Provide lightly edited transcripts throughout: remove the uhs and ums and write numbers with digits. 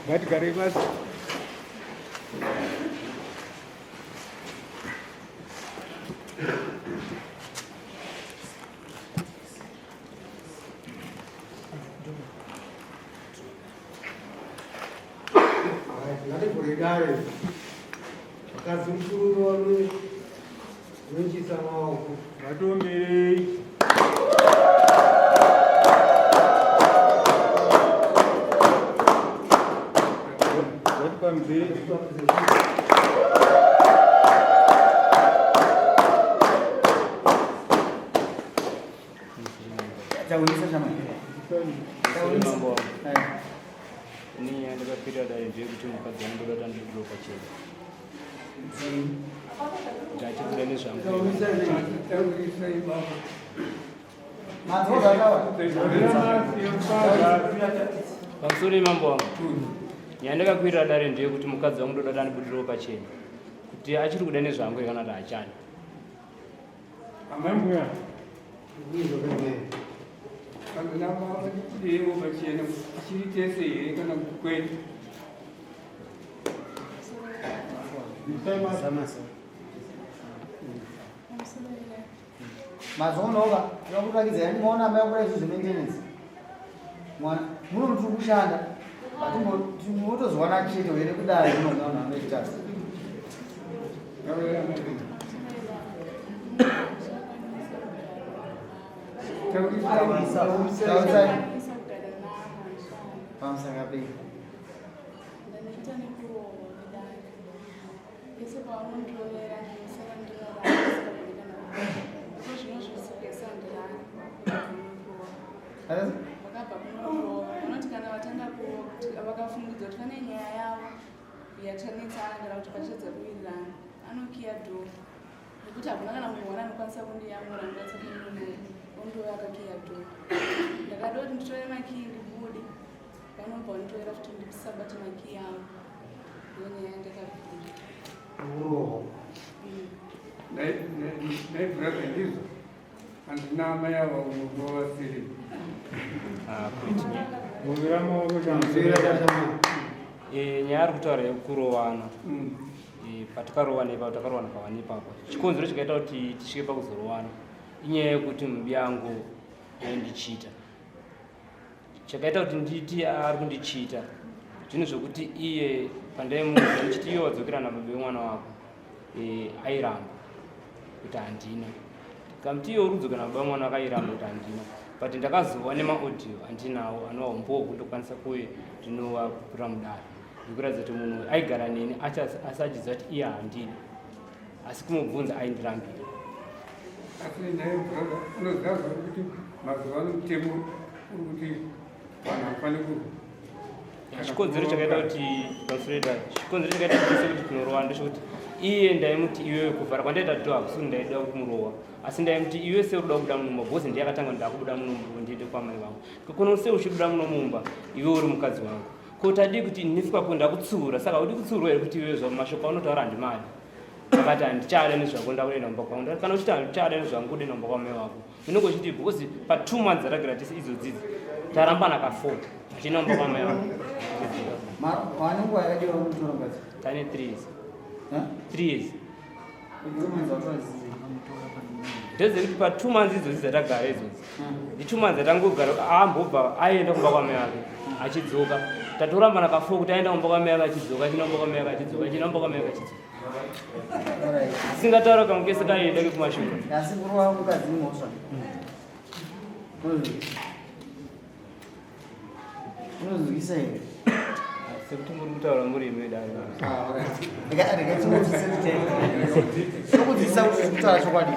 Ngatigarei pasi. Ngativhure dare. Vakadzi mukuru varume vanochisa maoko. Ngatiomberei. Ngatipamzei. Taurisa shamwari. Taurisa. Mambo wangu. Eh. Ini yandakapira dare ndeyekuti mukadzi wangu ndoda kuti andibudewo pachena. Kuti achibuda nezvangu. Taurisai baba. Madzoka tawa. Pamusoro yemambo wangu. Yandakakwirira dare ndeyekuti mukadzi wangu ndoda kuti andibudirewo pachena. Kuti achiri kuda nezvangu here kana kuti haachadi. Amai mbuya. Vanhu pachena tichiri tese here kana kuti kwete? Mazonoka tinokurakidza yani maona amai akura izvo zvemaintenance. Mwana muno mutiri kushanda. Atimbo tinotozwana chete here kudai muno mwana anoita. Taurisai. Pamusaka pei. Pese paunondirovera ndinosara ndinorara Arasi? Vakabva kunorova vanoti kana vatanga vakafungudza kuti pane nyaya yavo yachanetsana kana kuti pachitadza kuwirirana anokiya dhoo nekuti hakuna kana munhu wana anokwanisa kundiyamura anokwanisa kundinunura ondova akakiya dhoo. Ndakada kuti nditore makiyi ndibude vanobva vanditorera futi ndisabate makiyi avo ndonyaya yandakabvunza. Uroho. Nhai brother ndizvo handina amai ava unongova vasiri. Ah, kwete. Muvira maoko Mvira kashamwari. Eh, nyaya ari kutaura yekurovana. Mm. Eh, patakarovana ipapo takarovana pavana ipapo. Chikonzero chikaita kuti tisvike pakuzorovana inyaya yekuti mumbi yangu yaindichita. Chakaita kuti nditi ari kundichita zvinhu zvokuti iye pandaimuudza ndichiti iye wadzokera nababa vemwana wako eh, airamba kuti handina. Ndikamuti iye uri kudzokera nababa vemwana wako airamba kuti handina. But ndakazova nemaaudio andinawo anova umbowo kundokwanisa kuye ndinovapura mudare. Ndikuratidza kuti munhu uyu aigara neni asi achiziva kuti iye handidi. Asi kumubvunza aindirambira. Asi nhai brother unoziva zvako kuti mazuva ano mutemo uri kuti vanhu havafaniri kurwa. Chikonzero chakaita kuti pamusoro chikonzero chakaita kuti sekuti tinorowa ndechekuti iye ndaimuti iwewe kuvhara kwandaita dho hakusi ndaida kumurowa asi ndaimuti iwe sei uruda kubuda muno mumba because ndiye akatanga ndakubuda muno mumba ndiende kwamai vangu kono sei uchibuda muno mumba iwe uri mukadzi wangu ko tadii kuti ndinifika ko ndakutsiura saka udi kutsiurwa here kuti iwewe zva mashoko aunotaura handimadi akati handichada nezvako ndakuenda kumba kwangu ndati kana uchiti handichada nezvangu kuenda kumba kwamai wako unenge uchiti because pa 2 months dzatagara tese idzodzidzi tarambana ka 4 achienda kumba kwamai wako Wane nguva yakadiwa kumutora mukadzi? tane 3 years Eh? 3 years 2 months watora zizi. ndezekuti pa 2 months idzodzi dzatagara idzodzi ndi 2 months dzatangogara ambobva aenda kumba kwamai wake achidzoka tatorambana ka 4 kuti aenda kumba kwamai wake achidzoka achienda kumba kwamai wake achidzoka achienda kumba kwamai wake achidzoka Alright. singataura kamwe kese kaenda kekumashure Asi kurova mukadzi imhosva. Unozwisa here? Sekuti muri kutaura muri imi dare. Ah, alright. Rega tinokudzidzisa tinokudzidzisa kuti kutaura chokwadi.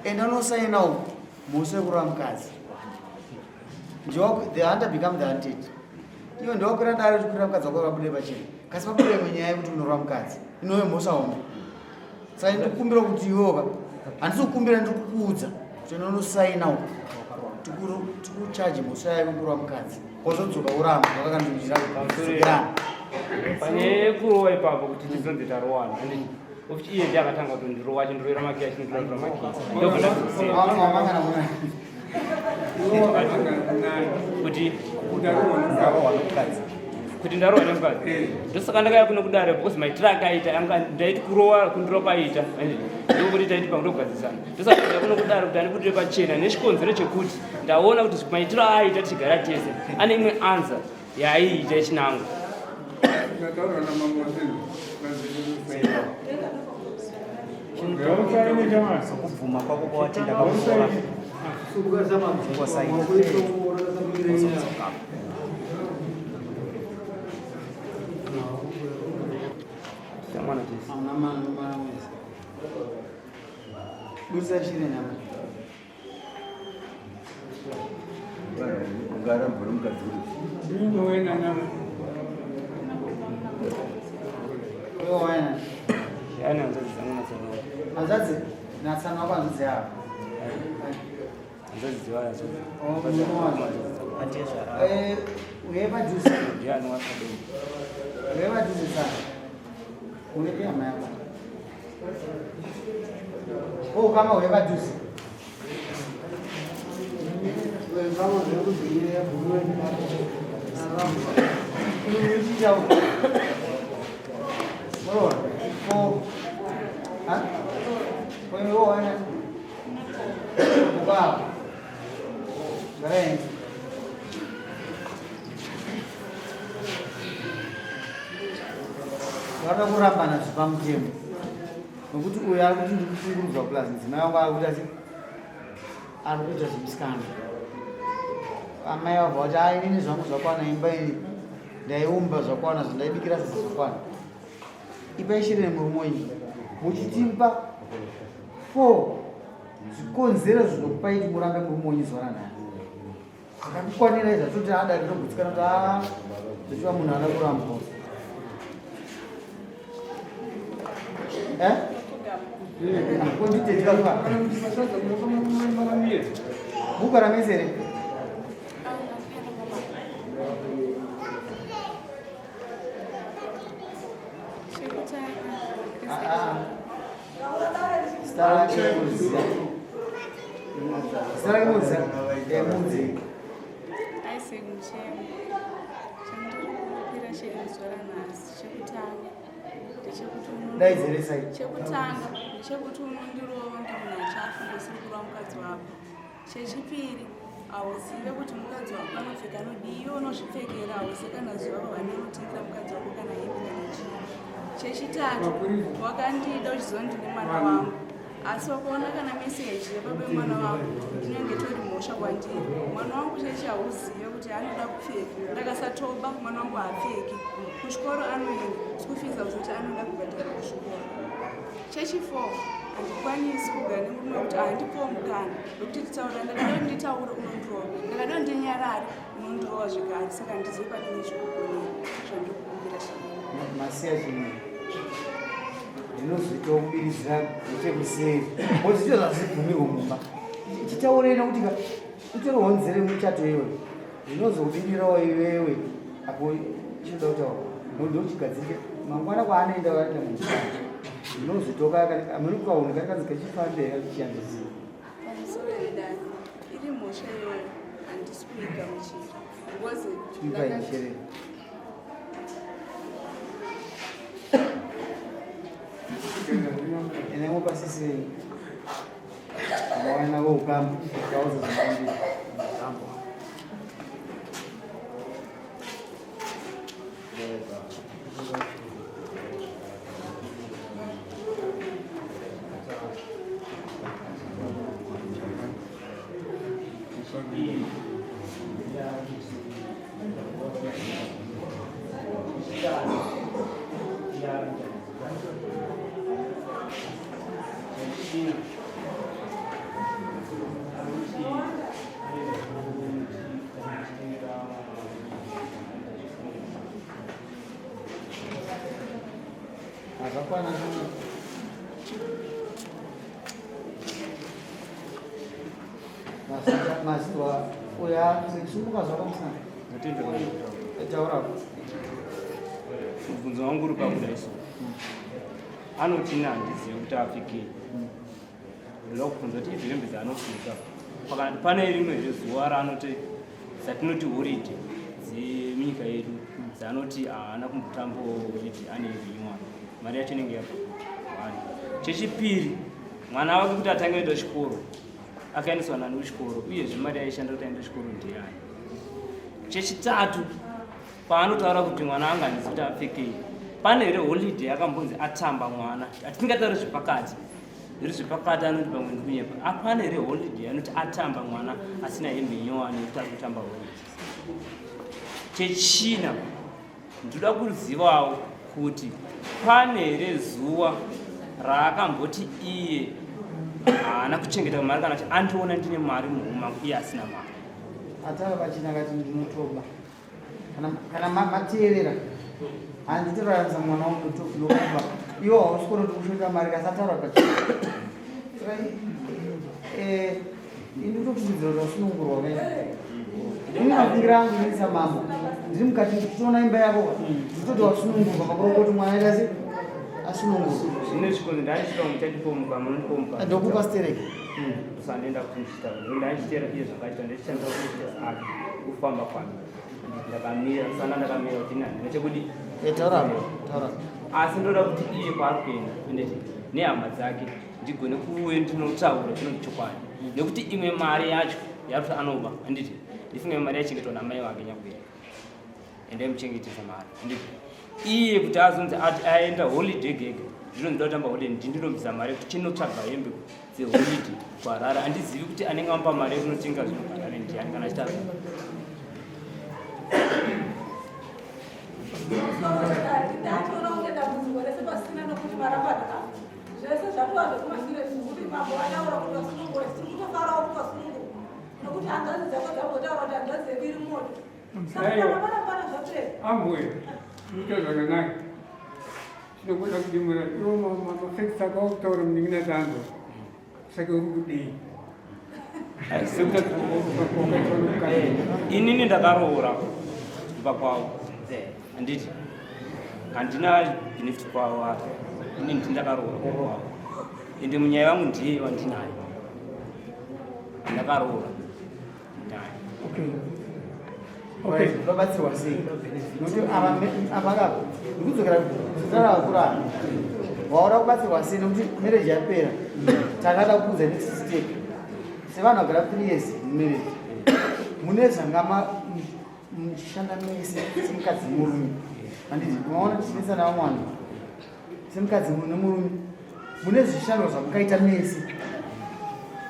Enda unosaina uko mhosva yekurova mukadzi. Ndiwo the hunter become the hunted. Iwe ndiwakwira dare uchikwira mukadzi wako vabude pachena. Kasi pabude imwe nyaya yekuti unorova mukadzi. Inove mhosva hombe. Saka ndikukumbira kuti iwewoka handisi kukumbira ndiri kukuudza kuti enda unosaina uko tikuchaje mhosva yako kurova mukadzi wozodzoka woramba wakakandidzokerana. Panyaya yekurowa ipapo kuti tizonzi tarowana handiti okuti iye ndiye akatanga kutondirowa achindirovera makiyi achindirovera makiyi ndobva ndadzosera Wamangana muna kuti Udarowa mukadzi. Kuti ndarohwa nemukadzi? Eh. Ndosaka ndakauya kuno kudare because maitiro akaita anga ndaiti kurowa kundirova kwaita ndokuti taiti pangotogadzisana. Ndosaka ndauya kuno kudare kuti andibudire pachena nechikonzero chekuti ndaona kuti maitiro aaita tichigara tese ane imwe anza yaaiita yechinangwa. Ndataura namambo zvinhu. Sokubvuma kwako kwawatenda pamusoro Mwana tese. Hauna mwana wese. Busa chine nyama. Ungarambura mukadzi uri. Ndinowena nyama. Wewe waina. Yaani hanzvadzi dzangu natsano. Hanzvadzi natsano wako hanzvadzi yavo. Hanzvadzi dzevaya hanzvadzi. Oh, murume wako. atezvara Eh, uye padhuze. Ndiani wakadini? Uye padhuze sana. Uye hama yako. Oh, kama uye padhuze. Vada kurambana zvepamutemo nokuti uyo ari kuti ndikushungurudzwa plus mudzimai wangu ari kuita sei ari kuita zvemusikana. Amai vabva vati a inini zvangu zvakwana, imba ini ndaiumba zvakwana, zvandaibikira sadza zvakwana, ipai shirene murume wenyu muchitipa four zvikonzero zvinokupai kuti murambe murume wenyu zuva ranhasi zvakakukwanira izvi atoti ada rinogutsikana kuti a zvichiva munhu ada kurambwa. Eh? Konditendeka kuva bhuku ramese here? Chekutanga. Ah, ah. Zita rake muziya, zita rake muziya emudzi. Isaac Muchemwa. Chandiri kukumbira chezuva ranhasi chekutanga ndechekuti Daidzirisai. Chekutanga ndechekuti unondirova kunge munhu achafa ndisiri kurova mukadzi wako. Chechipiri, hauzive kuti mukadzi wako anopfeka anodii, iwe unozvipfekera, hauzive kana zuva vavanotengera mukadzi wako kana hembe kana chii. Chechitatu, wakandida uchiziva kuti ndine mwana wangu, asi wakaona kana meseji yababa vemwana wangu inenge itori mhosva kwandiri. Mwana wangu chechi hauzive kuti anoda kupfeka, ndakasatoba mwana wangu haapfeki. Kuchikoro anoenda, school fees hauzivi kuti anoda kubhadhara kuchikoro. Chechi4, handikwanisi kugara nemurume wekuti handipowo mukana wekuti titaura. Ndakada kuti nditaure, unondirova. Ndakada kuti ndinyarare, unondirova zvekare. Saka handizivi panini chikugonera zvandikukumbira chii. Masiya chimwe ndinozoitawo kubiridzira nechekuseri moziita zvazvibvumirwa mumba. Chitaurei nokuti ka utori honzere muchato iwe ndinozokubirirawo iwewe apo chinoda kutaura ndochigadzirike mangwana kwaanoenda vaenda muchato ndinozoitoka amene kukaona kari kanzi kachifambe kachiyanzisiwa. Pamusoro yedare, iri mhosva iyoyo handisi kuigamuchira because Chipai chere. Enemo pasisi vawana voukama kauza zvakandii. Zvakwana zvino. Maziwa uya sumuka zvako musana. Taura. Mubvunzo wangu uri pakuda iso anoti ini handizivi kuti apfekei. Ndoda kubvunza kuti idzi hembe dzaanopfeka pakati pane rimwe here zuva raanoti dzatinoti holiday dzemunyika yedu? dzaanoti haana kumbotambo maybe ane nyowani mari yacho inenge yabva kupi one chechipiri mwana wake kuti atange kuenda kuchikoro akaendeswa nani kuchikoro uyezve mari yaishanda kuti aende kuchikoro ndeyani chechitatu paanotaura kuti mwana anga handizi kuti apfekei pane here holiday akambonzi atamba mwana hatingatauri zvepakati zviri zvepakati anoti pamwe ndikunyepa apane here holiday anoti atamba mwana asina hembe nyowani yekuti ari kutamba holiday chechina ndoda kuzivawo kuti pane here zuva raakamboti iye haana kuchengeta mari kana kuti andiona ndine mari muhuma iye asina mari atava pachina akati ndinotoba kana mateerera handiti raramisa mwana wangu ndokuba iwo hausi kuona kuti kushota mari kasataura pachina eh, ini ndotofungidzira kuti wasunungurwa kai ini mafungira angu inoisa mambo ndiri mukati ndichitoona imba yako nditoti wasunungurwa makurongoti mwana aita se asunungurwa zvine zvikonzi ndaichita muchatipomuka munondipomuka ndokupa stereki usanenda kuti ndichita ndaichitera iye zvakaita ndichishandisa kuita ake kufamba kwake ndakamira sana ndakamira kuti nani nechekudi eh, taura taura asi ndoda kuti iye kwaari kuenda endeti nehama dzake ndigone kuuye ndinotaura chinoti chokwadi nekuti imwe mari yacho yakuti anoba handiti ndifunge mari yachengetwa namai vake nyakubereka ende muchengetesa mari handiti iye kuti azonzi ati aenda holiday gega ndinonzi kutamba holiday ndi ndinobvisa mari yekuti chinotsvaga hembe dzeholiday kuharare handizivi kuti anenge amupa mari yekunotenga zvinhu kuharare ndiani kana achita Zvese zvatova zvekumashure zvekuti mambo vataura kuti vasunungura tiri kutofarawo kuti vasunungura nokuti hanzvadzi dzako dzambotaura kuti hanzvadzi yedu iri moto saka parapara zvapera ambuya ita zvakanaka tinokuda kudimura iwo mafekisi akawakutaura munin'ina tanzwa saka uri kudii inini ndakaroora kumba kwavo handiti handina benefit kwavo ava inini ndini ndakaroora kumba kwavo ende munyaya wangu ndiye wandinayo ndakaroora naye Okay. Vabatsirwa sei? Nokuti ava ava ka ndikudzokera kuzara vakura. Vaona kubatsirwa sei nokuti marriage yapera. Takada kuudza next step. Sevanhu vagara 3 years mumarriage. Mune zvanga muchishanda mese semukadzi nemurume. Handiti maona tichinetsana vamwe vanhu. Semukadzi nemurume mune zvishandwa zvamukaita mese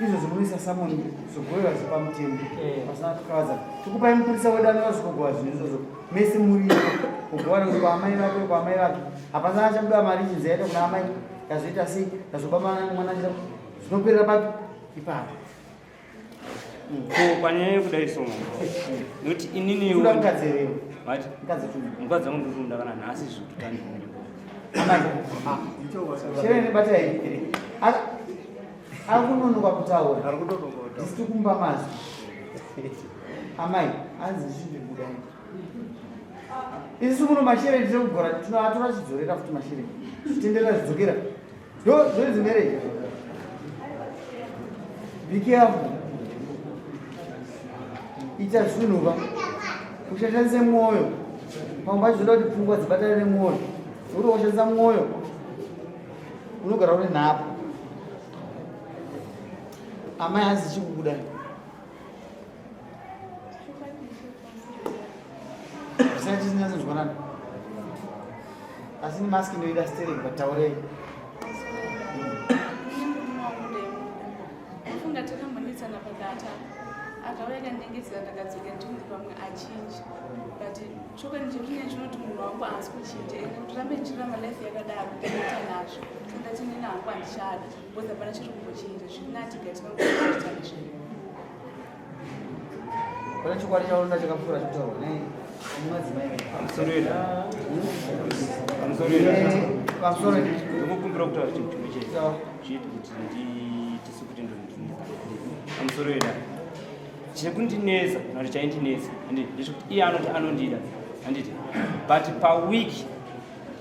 izvozvo munoisa samoni zvogovera zviri pamutemo eh. pasina kukavadza tikupai mupurisa wedu anova zvikogova zvinhu izvozvo mese muripo kugovana kuti kwaamai vake kwaamai vake hapasana achabuda mari chinzi yaita kuna amai yazoita sei yazoba mwana zvinoperera papi ipapo Ko panyaya yekudai so nekuti inini Kuda mukadzi here iwe? What? Mukadzi tumi. Mukadzi wangu ndiri kumuda kana nhasi zvekutotanga. Amai. Shere nebata here? Ari kunonoka kutaura. Ari kunonoka kutaura. Ndisi kumba mazwi. Amai, anzi zvichibuda. Isu kuno mashere tiri kugora tinoatora chidzorera futi mashere. Zvitendera zvidzokera. Ndozvinzi marriage. Be careful. Ita zvinhu va. Usashandise mwoyo. Pamwe pacho zvoda kuti pfungwa dzibatane nemwoyo. Uri washandisa mwoyo. Unogara uri nhapo. Amai hanzi chikubuda. Zvisati tisinyatsonzwanana. Asi ni mask inoida sterek but taurei. Funga takambonetsana pakata akauya akandinyengetera ndakadzoka ndichinzi pamwe achinji but chokwadi chekuti chinoti munhu wangu haasi kuchinja ende kuti rambe ndichirarama life yakadaro ndinoita nazvo so ndati nini hangu handichada because hapana chiri kumbochinja zviri nati gatinangoitana zvedu Pane chokwadi chaunonda chakapfuura chikutaurwa nei madzimai. Pamusoro eda. Pamusoro eda. Pamusoro eda. Ndinokumbira kutaura chinhu chimwe chete. Chiiti kuti nditisu kuti ndinondinetsa. Pamusoro eda. Chekundinetsa kana kuti chaindinetsa handiti ndechekuti iye anoti anondida handiti but paweek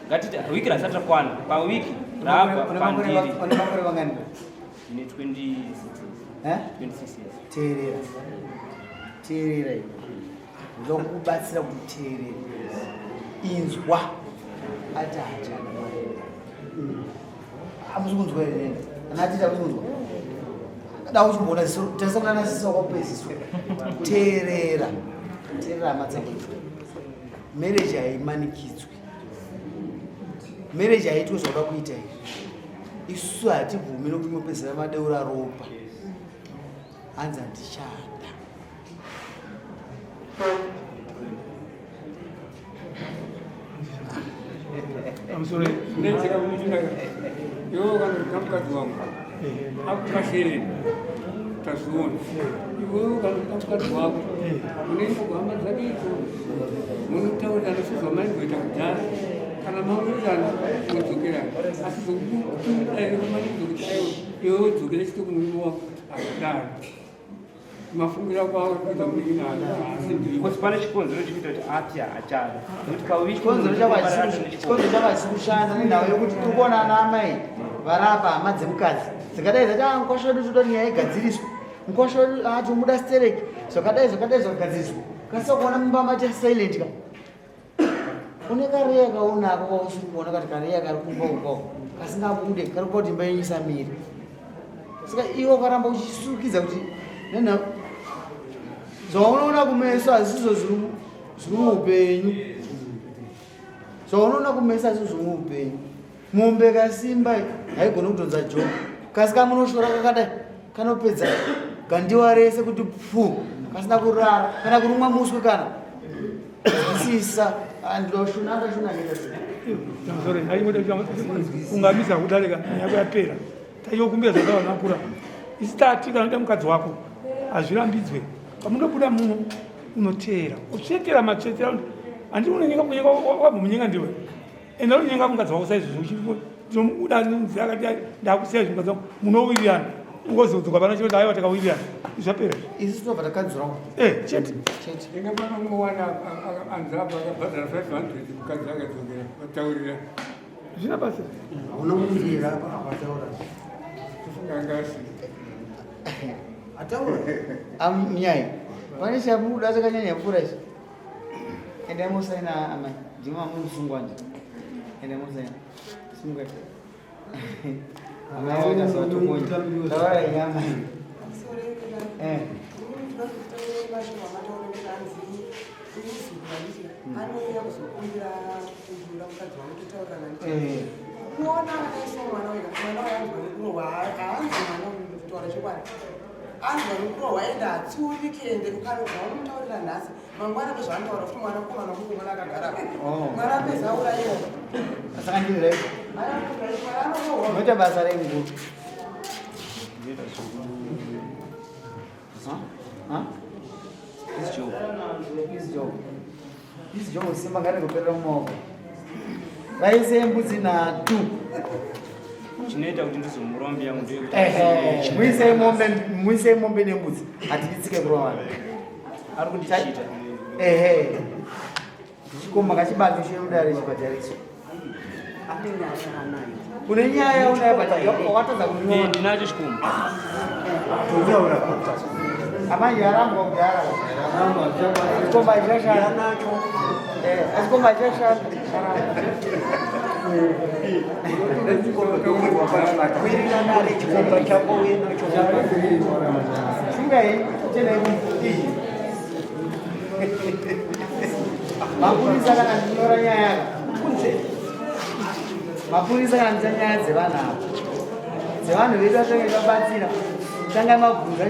ngatiti wiki rasati rakwana paweek rabva pandiri. Une makore mangani? Ndine 26 Eh? 26 years. Teerera. Teerera iwe. Ndoda kukubatsira kuti uteerere. Inzwa ati hachada. Hamusi kunzwa here nenda? Ana atiti hamusi kunzwa? Da uchimboona ziso, tarisa kunana ziso wakakupe ziso. Teerera. Teerera hama dzako. Marriage haimanikidzwi. Marriage haitwe zvauda kuita izvi. Isu hatibvumi nokuti munopedzisira madeura ropa. Hanzi handichada. Iwewe kana kuti mukadzi wangu akukashereni tazviona. Iwewe kana kuti mukadzi wako unoenda kuhama dzake idzo munotaurirana sezvamaimboita kudhara kana mawirirana modzokerana asi zvokuti kumanikidza kuti aiwa iwewe wodzokera chete kumurume wako hazvidaro. Mafungira kwavo kuita munin'ina asi ndiri Because pane chikonzero chikuita kuti ati haachada. Nekuti kauyi Chikonzero chako hachisi kushanda nenhau yekuti tiri kuona ana amai varapa hama dzemukadzi dzakadai dzati ah mukwasha wedu toda nyaya igadziriswe mukwasha wedu ah tomuda stereki zvakadai zvakadai zvakagadziriswa kasi kuona mumba maita silent ka une kareya kaunako kausiri kuona kati kareya kari kumba uko kasingabude kari kupa kuti imba yenyu isamire saka iwe ukaramba uchisukidza kuti nena zvaunoona kumeso hazisizvo zviri muupenyu zvaunoona kumeso hazisizvo zviri muupenyu mombe kasimba haigoni kudhonza joko kasi kamunoshora kakadai kanopedza gandiwa rese kuti pfu kasina kurara kana kurumwa muswe kana zwisisa andoshuna ndashuna ungamisa kudarika nyaya yapera taiokumbira zvakawana kura isi tati kana uda mukadzi wako hazvirambidzwe pamunobuda muno unoteera utsvetera matsvetera handi unonyenga kunyenga wabva munyenga ndiwe enda unonyenga mukadzi wako saizvozvo ndinomuda nzira akati ndakusiya izvi mukadzi wangu munowirirana ungozodzoka pana chiro aiwa takawirirana zvapera isu tinobva takadzura eh chete chete inga pakangowana anzapa akabhadhara 500 mukadzi akadzokera vataurira zvina basa hauna kumirira apa apataura tofunga anga asina ataura amnyai pane chamuda chakanyanya kupfuura ichi Endai mosaina amai. Ndimi mamusungwa nje. Endai mosaina. Sungai. Amai vakazovatokonya. Taurai nyama. Eh. Eh. Kuona akaiswa mwana wega mwana uyo anzwa nekurohwa haanzwi mwana uyu kutaura chokwadi anzwa nekurohwa ende hatsiuriki ende ukarobva unomutaurira nhasi mangwana ndozvaanotaura futi mwana mukomana mukomana akagara oh. mwana apedza aurayiwa saka ndiri right unoita basa rei mukuru This job. This job. This job simba ngarikuperera mumaoko. Vaise mbudzi nhatu. Chinoita kuti ndizomurova mbiya yangu ndeyekuti Ehe, muisei mombe, muisei mombe nembudzi. Hatiditsike kurova vanhu. Ari kundichita. Ehe. Chikomba ngachibate chemudare chibhadhariswe. Une nyaya unayo but wakatadza kunyora. Eh, ndinacho chikomba. Amai yarambwa kudhara. Chikomba chashanda. Eh, chikomba chashanda. Chikomba chako uinacho. Sungai, chenai kumfutii. Mapurisa kana ndinyora nyaya kunze. Mapurisa kana ndicha nyaya dzevanhu ava. Dzevanhu vedu vatange tabatsira. Tanga mabvunza